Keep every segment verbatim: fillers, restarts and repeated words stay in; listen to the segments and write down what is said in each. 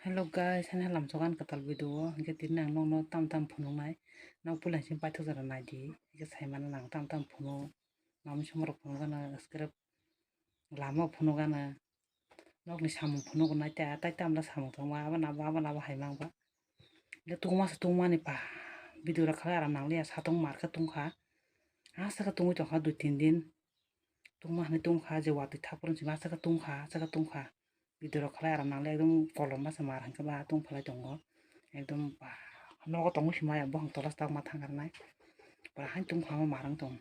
Hello guys, ani halam sogan kwtal video o, hwnkhe tini ang nokno tam tam phunuknai, nok puila simi paithak jora naidi, hwnkhe saimano nang tam tam phunuk, nami somorok phunukgana, scrap lama phunukgana, nokni samung phunugnai ta, tai tamla samung tongma, abo nabo, abo nabo hai mangba. Hwnkhe tungma se tungmani pa, video rok khlai aram nangliya, satung mar khe tungkha, aswk khe tungwi tongkha dui tin din, tungma hinwi tungkha, je watwi thapurung simi aswk khe tungkha, aswk khe tungkha. Video rok khlai aram nangliya, ekdom kolom masa mar hwnkhe ba tungphalai tongo. Ekdom ba nogo tongwi sima ya, bohong tola se tabuk ma thang rwnai. Ba haino tungphama mar wng tong.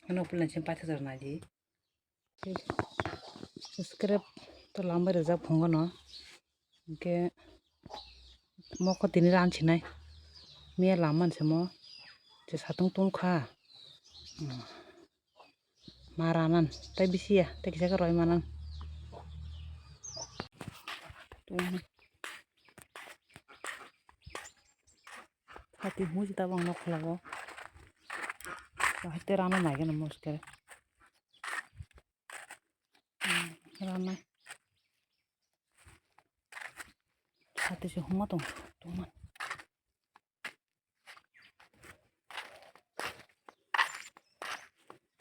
Ano puila simi paithak jora naidi. Scrap to lambai rijak phungo no. Hwnkhe mokho tini ran sinai. Miya lam manse mo. Je satung tungkha. Hmm. Ma ranan, tei bisi ya, tei kisa khe roi manan. Hati humusi tabang nok khwlago. Bahai tei rana naigana muskere. Hmm, rana. Hati se huma tong, tongma.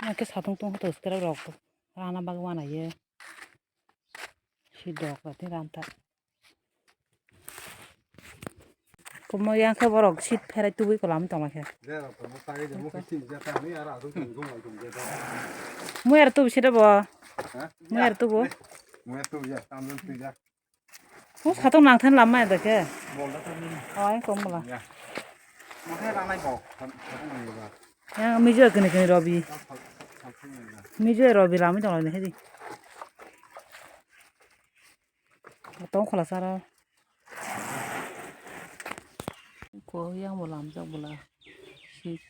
Yang ke satung tung to scrap rok rana bagwi wana ye. Si dok rati ranta. Komo yang khe borok seat pherai tubui kolam tongma khe. Mui ar tubu sida bo. Mui ar tubu. Mui ar tubu ya, tamjun tuja. Hum, satung nangthan lamma da khe. Bolda tani. Oi, kom bala. Ya. Mokhe ranai bo, satung nangba. Yang mijo kene kene robi. Mijo robi lami tong lani hedi. Tong khola sara. Ko yang bo lamjak bala. Si.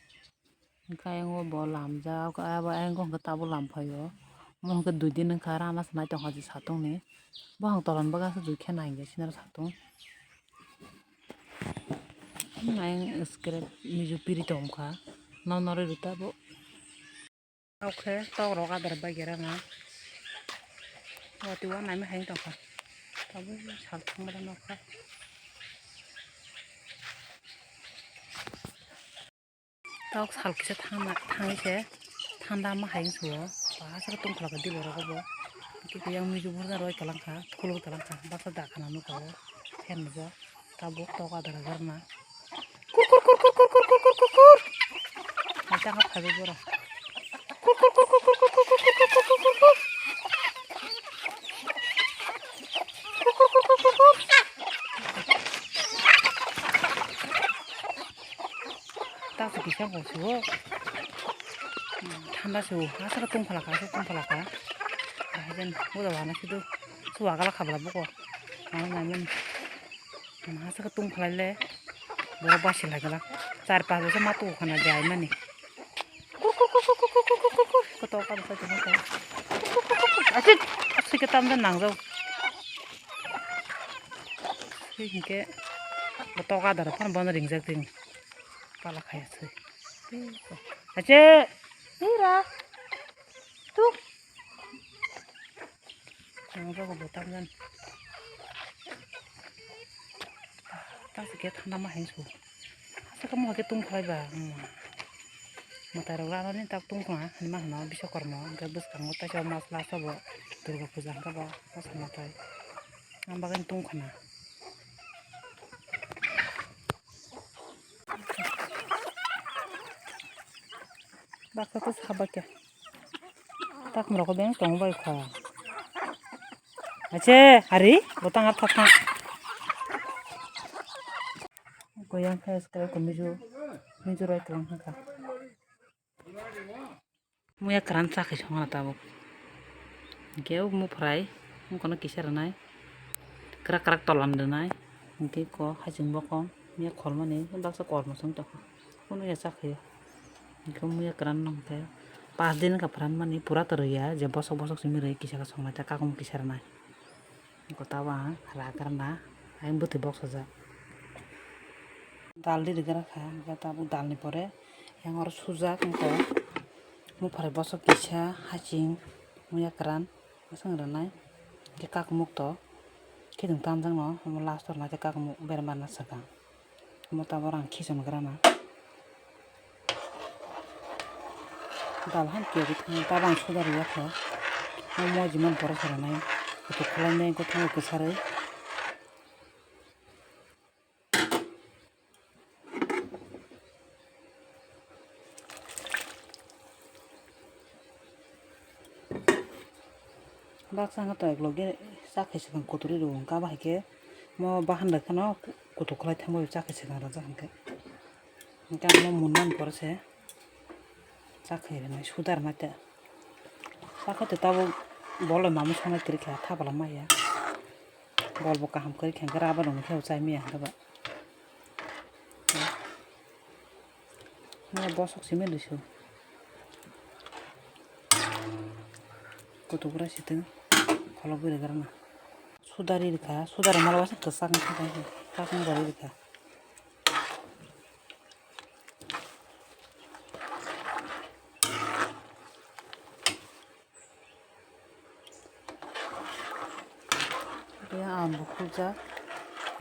Hwnkhe ayang o bo lamjak, abo ayang o hwnkhe tabuk lamphaio. Omo hwnkhe dui din wngkha, rana se naitongkha je satungni. Bohang tolan bagwi aswk dui khe nai hwnkhe sinaro satung. Ayang scrap mijo piri tongkha. Nono rw tabuk. Tok khe tok rok adar bai gerana. Watwi wanaima hai tongkha. Tabuk sal thangmani nokha. Tok sal kisa thangna, thangwi se thanda ma hai wngsuo. Ba aswk tongkha kha di borok bo. Kiki yang mijo burda roi kalang kha, khulum kalang kha. Baksa da khana nukha o. Phen bo tabuk tok adar garna. Kur, kur, kur. Hai tang phaibo borok. Kur, kur, kur. Taso kisa bo suo. Thanda suo. Aswk tong phalaka, aswk tong phalaka. Bahai jan boda wana sidu. Suwa gala khabla boko. Ano naimani. Masa khe tong phalai le borok basi lai glak. Char pas bosor ma tubu khana de ai mani. Kotok ka bwsai tongma khe. Aswk, aswk khe tamjani nangjao. Aswk hinkhe kotok adar phano bono ringjak tini. Pala khaya se. Ache. Ira. Tu. Ang jago bo tamjani. Tasi khe thanda ma heng su. Asa kamo khe tong khlai ba. Mwtai rok rano ni tak tong khna hinma hino Biswakarma. Hwnkhe bwskango taisa masla sabo Durga puja hwnkhe bo masa mwtai. Ang bagwi tong khna. Baksa to sabakya. Tak mrok beng tong bai kha. Ache, hari, botang ar thak thak. Goyang khe skrai ko mijo, mijo rai tlang kha. Muya kwran cha khai songna tabuk. Hwnkhe o muphrai wngkha no kisa rwnai. Kwrak kwrak tolan rwnai. Hwnkhe ko haching bokong muya kholmani baksa kormo song tongkha. Kunu ya cha khaio. Hwnkhe muya kwran no hwnkhe pas din wngkha pran mani pura to rwya je bosok bosok simi rwi kisa khe songnai ta kakung kisa rwnai. Gota ba ragarna ayang bwtwi boksajak. Dal di rigra kha, hwnkhe tabuk dalni pore yang oro sujak wngkha. Muphrai bosok kisa haching muya kwran bwswng rwnai. Hwnkhe kakmuk to Khitwng tamjakno omo last o naikhe kakmuk berma na swkang. Omo tabuk ang khichon grana. Dal han kiyogwi thangwi tabuk ang suda rwya kho. Omo jimon pore soronai. Kutuk khwlainai wngkha thangwi kwcharwi. Baksa wngkha to eklogi chakhe swkang kuturi rwo wngkha, abo hai khe mo bahan rwkhano kutuk khwlai thangwi chakhe swkang rwjak hinkhe. Hinkhe ang no mun man pore se. Chakhe rwnai, suda rwnai ta. Chakhe ta tabuk bole mamo songnai kwrwi kha, thabala maya. Bolbo kaham kwrwi kha, hinkhe rubber rokno khe bo chai maya hinkhe ba. Maya bosok simi lusu. Kutugra sitwng kholobwi rwgrana. Suda ri rwkha, suda rwmalo waisa kwchak wngkha, kakung bo ri rwkha. Khe ang bo huljak,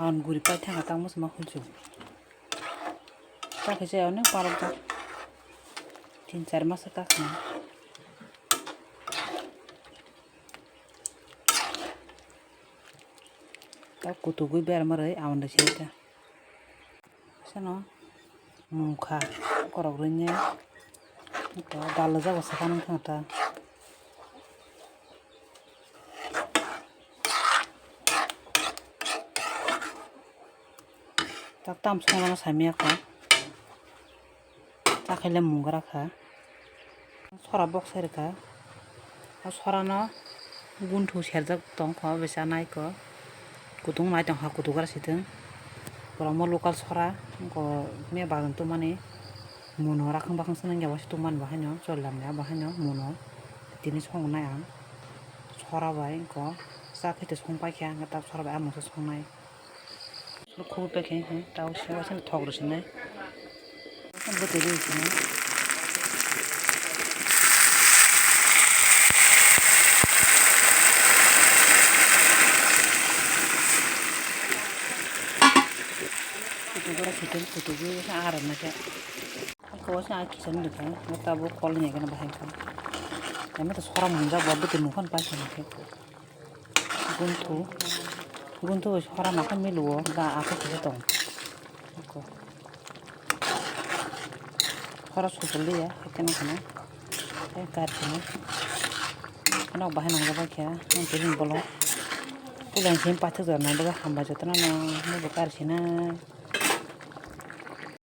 ang guri paithakha tamo se ma hulsu. Chakhe se onek parokjak, tin char masa kakna. Ta kutugwi berma rwi awan rwi se ta. Seno mungkha korok rwini dal jago sakha nang ta. Tak tam songma samya kha. Chakhaile mungra kha. Sora bok sai rwkha. O sorano gunthu serjak tongkha, o besa naikho. Kutung nai tongkha, kutugra sitwng. Pura mo local sora, wngkho me bagan tumani muno rakhang bakhang se nangya waisa tumani bahaino, choli lamya bahaino muno. Tini songnai ang. Sora bai wngkho. Chakhe te song paikha, ang tak sora bai amokhe songnai. Khubui paikha hinkhe tao se waisa thok rw sinai. Bwtwi rw sinai. Kutugra sitwng kutugwi waisa aro naikhe. Abo waisa ang khichani rwkha. Tabuk kol ni ekhe bahai kha. Amo to sora munjak bo bwtwi mukhan paikha hinkhe. Gunthu, gunthu bai sora nangkhe miluo, ga aphuru kisa tong. Eko. Sora suchul liya, haikhe nangkhe na. Tei kar sini. Nok bahai nangjabai khe, ang tini bolong. Pulang sini paithak jora nangjabai hambai jotono no, nokbo kar sinai.